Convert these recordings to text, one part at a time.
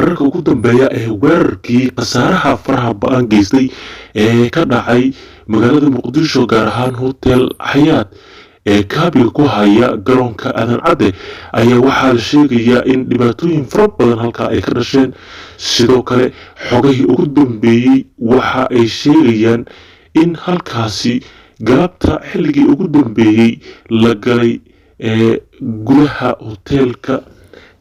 Wararka ugu dambeeya ee weerarkii khasaaraha faraha ba-an geystay ee ka dhacay magaalada Muqdisho, gaar ahaan Hotel Xayaat ee kaabiga ku haya garoonka Aadan Cadde, ayaa waxaa la sheegayaa in dhibaatooyin fara badan halkaa ay ka dhasheen. Sidoo kale xogahii ugu dambeeyey waxa ay sheegayaan in halkaasi galabta xilligii ugu dambeeyey la galay ee gudaha hoteelka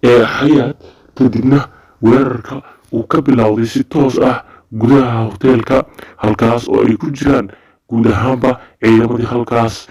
ee Xayaat, kadibna weerarka uu ka bilowday si toos ah gudaha hoteelka, halkaas oo ay ku jiraan guud ahaanba ciidamadii halkaas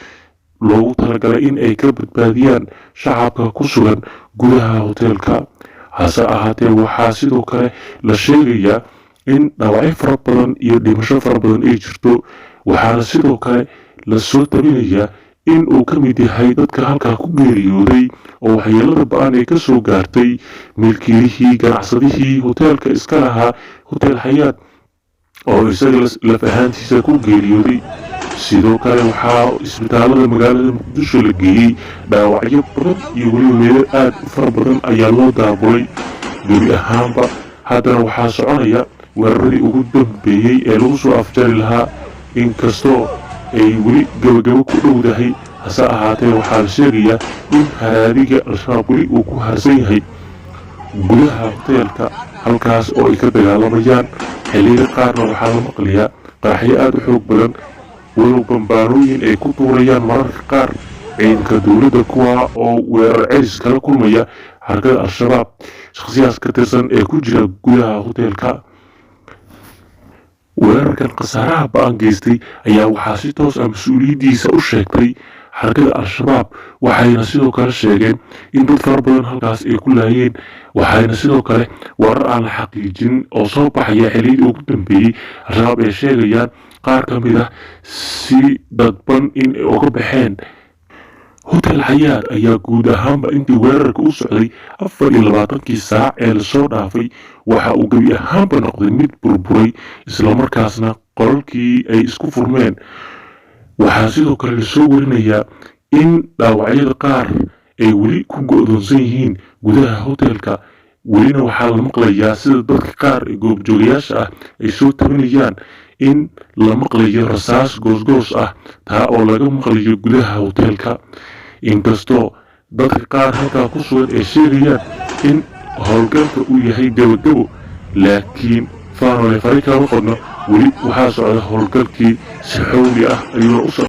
loogu talagalay in ay ka badbaadiyaan shacabka ku sugan gudaha hoteelka. Hase ahaatee, waxaa sidoo kale la sheegayaa in dhaawacyo fara badan iyo dhimasho fara badan ay jirto, waxaana sidoo kale lasoo tabinayaa in uu ka mid yahay dadka halkaa ku geeriyooday oo waxyeelada ba-an ay kasoo gaartay milkiilihii ganacsadihii hoteelka iska lahaa, Hotel Xayaat, oo isaga laf ahaantiisa ku geeriyooday. Sidoo kale waxaa isbitaalada magaalada Muqdisho la geeyey dhaawacyo badan iyo weliba meelo aada u fara badan ayaa loo daabulay gebi ahaanba. Haddana waxaa soconaya weeraradii ugu dambeeyey ee lagu soo afjari lahaa. Inkastoo ay weli gabagabo ku dhowdahay, hase ahaatee waxaa la sheegayaa in haraadiga Al-Shabaab weli uu ku harsan yahay gudaha hoteelka, halkaas oo ay ka dagaalamayaan. Xilliyada qaarna waxaa la maqlayaa qaraxyo aada u xoog badan, walow bambaanooyin ay ku tuurayaan mararka qaar ciidanka dowladda, kuwa oo weerar celis kala kulmaya xarakada Al-Shabaab shakhsiyaas ka tirsan ee ku jira gudaha hoteelka. Weerarkan khasaaraha ba-an geystay ayaa waxaa si toos ah mas-uuliyaddiisa u sheegtay xarakada Al-Shabaab, waxayna sidoo kale sheegeen in dad fara badan halkaas ay ku laayeen. Waxayna sidoo kale warar aan la xaqiijin oo soo baxaya xilliyadii ugu dambeeyey Al-Shabaab ay sheegayaan qaar ka mid ah si dadban in ay uga baxeen Hotel Xayaat. Ayaa guud ahaanba intii weerarka u socday 24-kii saac ee lasoo dhaafay waxa uu gebi ahaanba noqday mid burburay, islamarkaasna qolalkii ay isku furmeen. Waxaa sidoo kale lasoo warinayaa in dhaawacyada qaar ay weli ku go'doonsan yihiin gudaha hotelka. Welina waxaa la maqlayaa, sida dadka qaar ee goobjoogayaasha ah ay soo tabinayaan, in la maqlayo rasaas goosgoos ah, taa oo laga maqlayo gudaha hotelka, inkastoo dadka qaar halkaa ku sugan ay sheegayaan in howlgalka uu yahay gabagabo. Laakiin faanole fari kama qodno, weli waxaa socda howlgalkii, si xowli ah ayuuna u socda.